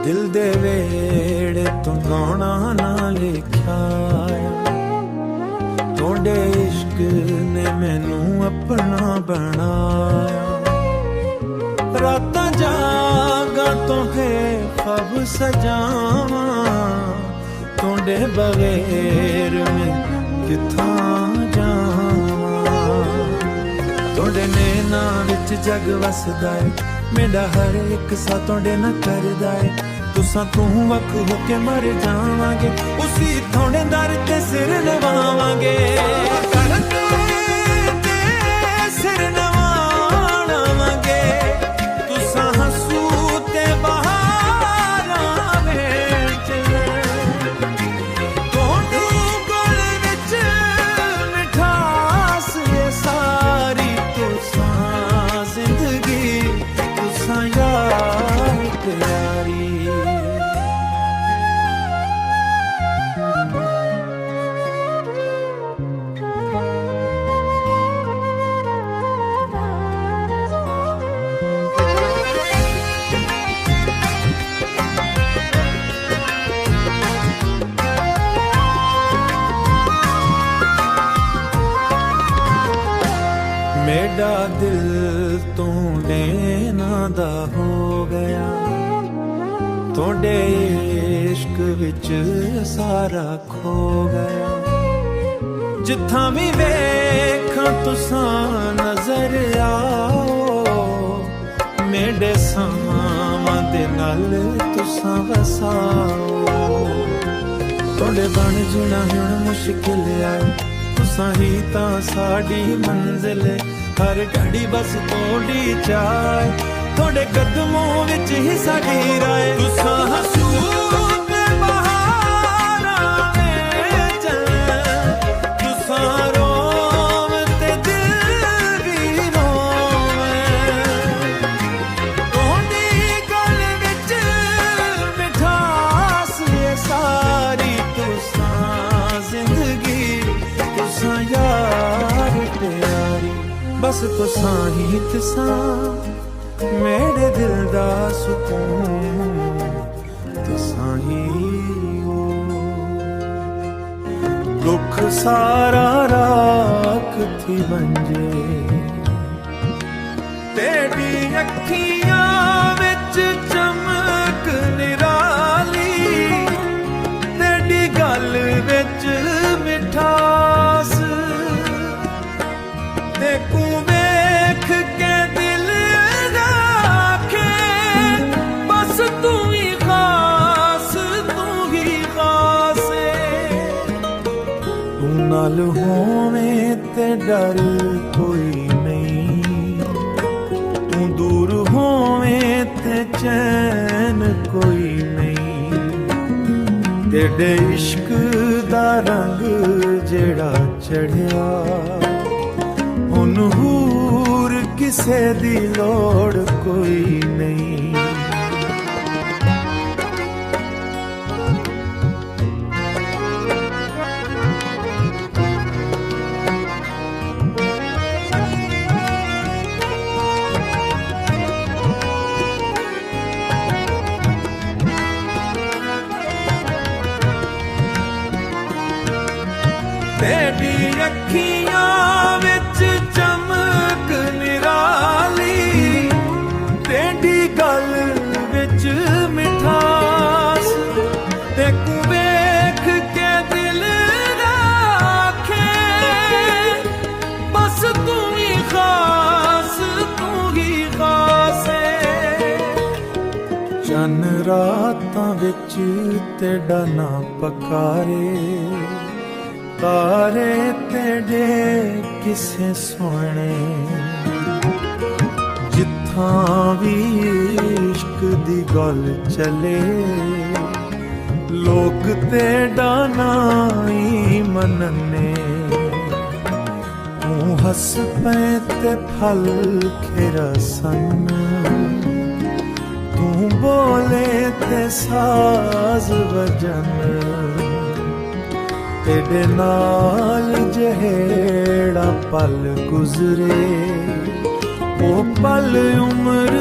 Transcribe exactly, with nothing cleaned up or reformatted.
دل دے ویڑے توں گانا نہ لکھایا، تہاݙے عشق نے مینوں اپݨا بݨایا۔ راتاں جاڳاں توں ہے خواب سجاواں، تہاݙے بغیر میں کتھاں جاواں۔ تہاݙے نیناں وچ جگ وسدا ہے، میݙا ہر ہک ساہ تہاݙے نال کردا ہے۔ تساں توں وکھ ہو کے مر جاواں گے، اسی تہاݙے در تے سر نواواں گے۔ در تے سر نواواں گے، تساں ہنسو تے بہاراں وچ۔ تہاݙے گل وچ مٹھاس ہے ساری، تساں زندگی، تساں یار پیاری۔ میݙا دل توں ݙینہہ دا ہو ڳیا، تہاݙے عشق وچ سارا کھو ڳیا۔ جتھاں وی ویکھاں تساں نظر آؤ، میݙے ساہواں دے نال تساں وساؤ۔ تہاݙے بݨ جیݨا ہݨ مشکل آئے، تساں ہی تاں ساݙی منزل ہے، ہر گھڑی بس تہاݙی چاہ ہے، تہاݙے قدموں وچ ہی ساݙی راہ ہے۔ تساں ہنسو تے بہاراں وچ، تساں روو تے دل وی رووے۔ تہاݙی گل وچ مٹھاس ہے ساری، تساں زندگی، تساں یار پیاری۔ بس تساں ہی تساں میݙے دل دا سکون، تساں ہی ہو۔ ݙکھ سارا راکھ تھی ونڄے، تیݙی اکھیاں وچ چمک نرالی، تیݙی ڳل وچ مٹھاس۔ تیکوں ویکھ کے دل آکھے، بس توں ہی خاص، توں ہی خاص ایں۔ توں نال ہوویں تے ݙر کوئی نئیں، توں دور ہوویں تے چین کوئی نئیں۔ تیݙے عشق دا رنگ جیڑھا چڑھیا، ہݨ حور کسے دی لوڑ کوئی نئیں۔ تیݙی اکھیاں وچ چمک نرالی، تیݙی ڳل وچ مٹھاس، تیکوں ویکھ کے دل آکھے، بس توں ہی خاص، توں ہی خاص ایں۔ چن راتاں وچ تیݙا ناں پکارے، تارے تیݙے کسے سوہݨے۔ جتھاں وی عشق دی ڳالھ چلے، لوک تیݙا ناں ای مننے۔ توں ہس پئیں تے پھل کھیرا سن، توں ٻولیں تے ساز وڄن۔ تیݙے نال جہیڑا پل گزرے، او پل عمر